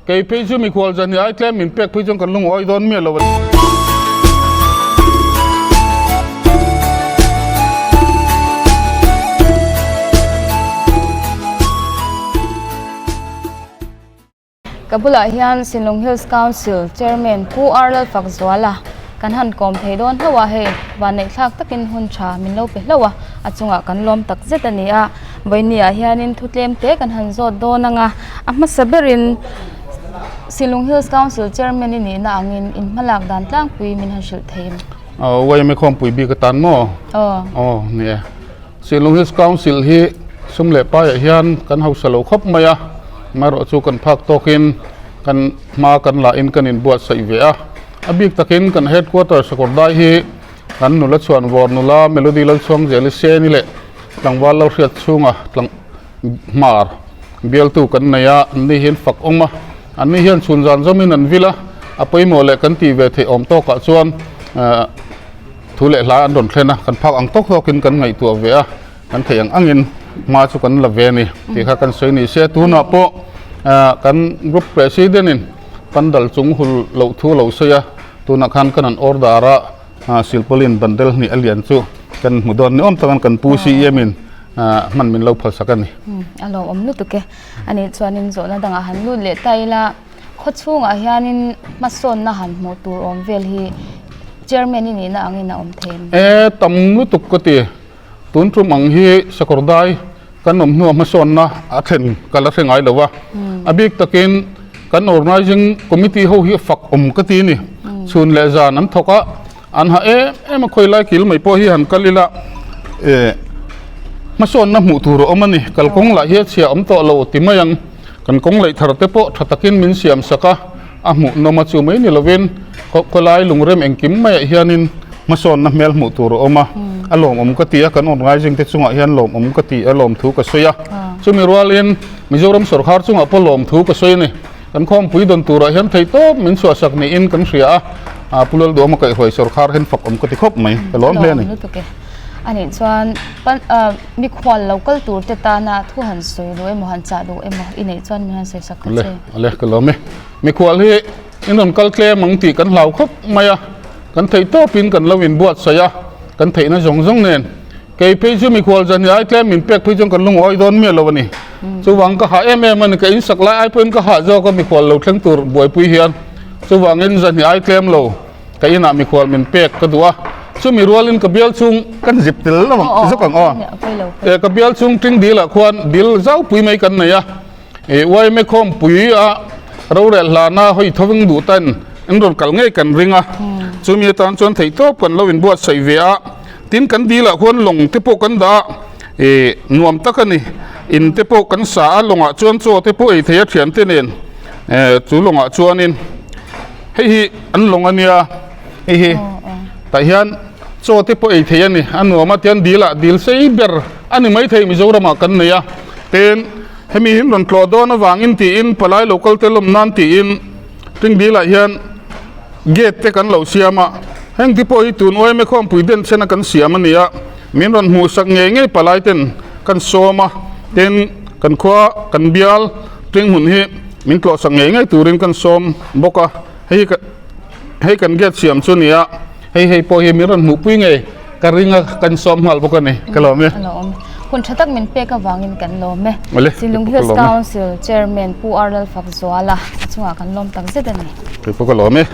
Kei phei chu mikhual zan hi ai tlem min pek phei chuan kan lungawi dawn miah lo a ni. Ka bulah hian Sinlung Hills Council Chairman Pu R Lalfakzuala kan han kawm thei dawn hlauh a, hei vanneih thlak takin hun tha min lo pe hlauh a, a chungah kan lawm tak zet a ni a. Vawinia hianin thu tlem te kan han zawt dawn ang a, a hmasa berin Sinlung Hills Council Chairman i nihna angin in hmalak dan tlangpui min han hrilh thei em? Aw, YMA khawmpui bik atan maw? Aw. Aw, ni e. Sinlung Hills Council hi sum leh paiah hian kan hausa lo khawp mai a, amaherawh chu kan phak tawkin kan hma kan lahin kan inbuatsaih ve a. A bik takin kan headquarter Sakawrdai hi kan nula chhuan vawr nula Melody Lalchhuangzeli Seni leh tlangval lo hriat chhunga tlang hmar bialtu kan nei a, anni hian fak awm a, anni hian chhun zan zawmin an vil a, a pawimawh leh kan tih ve theih awm tawkah chuan Thu leh hla an rawn thlen a, kan phak ang tawk tawkin kan ngaihtuah ve a, kan theih ang angin hma chu kan la ve a ni tih kha kan sawi ni se. Tunah pawh kan group president in pandal chung hul loh thu a lo sawi a, tunah khan kan han order a, silpaulin bundle hnih a lian chu kan hmu dawn ni awm takin kan pu CEM in hman min lo phalsak a ni. A lawmawm lutuk e. A nih chuanin zawhna dangah han lut leh ta ila. Khawchhungah hianin hmasawnna han hmuh tur awm vel hi Chairman i nihna angin a awm thei em? E, tam lutuk ka ti. Tun tum ang hi Sakawrdai kan awm hnua hmasawnna a thlen ka la hre ngai lo a. A bik takin kan Organising Committee ho hi fak awm ka ti a ni. Chhun leh zan an thawk a, an ha em em a, khawi lai kil mai pawh hi han kal ila e hmasawnna hmuh tur a awm a ni. Kalkawng lah hi a chhia awm tawh lo ti mai ang. Kan kawng laih thar te pawh tha takin min siam sak a, a hmuh nawm a chu mai ni lovin khawlai lungrem engkim maiah hianin hmasawnna hmel hmuh tur a awm a, a lawmawm ka ti a, kan organizing te chungah hian lawmawm ka ti a, lawmthu ka sawi a. Chumi rualin Mizoram sawrkhar chungah pawh lawmthu ka sawi a ni. Kan khawmpui dawn turah hian theihtawp min chhuahsak niin kan hria a, a Pu Lalduama kaihhruai sawrkhar hian fak awm ka ti khawp mai, ka lawm hle a ni. A nih chuan mikhual lo kal tur te tana thu han sawi duh emaw han chah duh emaw i neih chuan min han sawi sak ka che. Ale, ka lawm e. Mikhual hi in rawn kal tlem ang tih kan hlau khawp mai a, kan theihtawpin kan lo inbuatsaih a, kan theihna zawng zawng nen. Kei phei chu mikhual zan hi ai tlem min pek phei chuan kan lungawi dawn miah lo a ni. Chuvang ka hah em em a ni, ka insak lai ai pawhin ka hah zawk a mikhual lo thleng tur buaipui hian. Chuvangin zan hi ai tlem lo, ka inah mikhual min pek ka duh a. Chumi rualin ka bial chung kan zip tel lo ang zawk ang aw. Ka bial chung ting dil ah khuan dil zau pui mai kan nei a. Yma khawmpui a rorel hlana hawi thoving duh ten in rawn kal ngei kan ring a. Chumi atan chuan theihtawp kan lo inbuatsaih ve a. Tin kan dil ah khuan lawng te pawh kan dah a, ih nuam tak a ni. In te pawh kan sa a, lawngah chuan chaw te pawh ei thei a thian te nen eh chu lawngah chuanin hei hi an lawng a nia hei hi tah hian chaw te pawh ei thei a ni a nuam a tian dil ah dil sei ber a ni maithei Mizoram ah kan nei a tin hemi hi an rawn tlawh dawn avangin tiin palai local te lawm nan tiin ting dil ah hian. Gate te kan lo siam a, heng te pawh hi tun YMA khawmpui den chhena kan siam a ni a, min rawn hmuh sak ngei ngei palai ten kan sawm a, tin kan khua kan bial ting hmun hi min tlawh sak ngei ngei turin kan sawm bawk a, hei hi hei kan gate siam chu a ni a, hei hei pawh hi min rawn hmuhpui ngei ka ring a kan sawm nghal bawk a ni, ka lawm e. Ka lawm. Hun tha tak min pek avangin kan lawm e. Silung Hills Council Chairman Pu R Lalfakzuala a chungah kan lawm tak zet a ni. Kei pawh ka lawm e.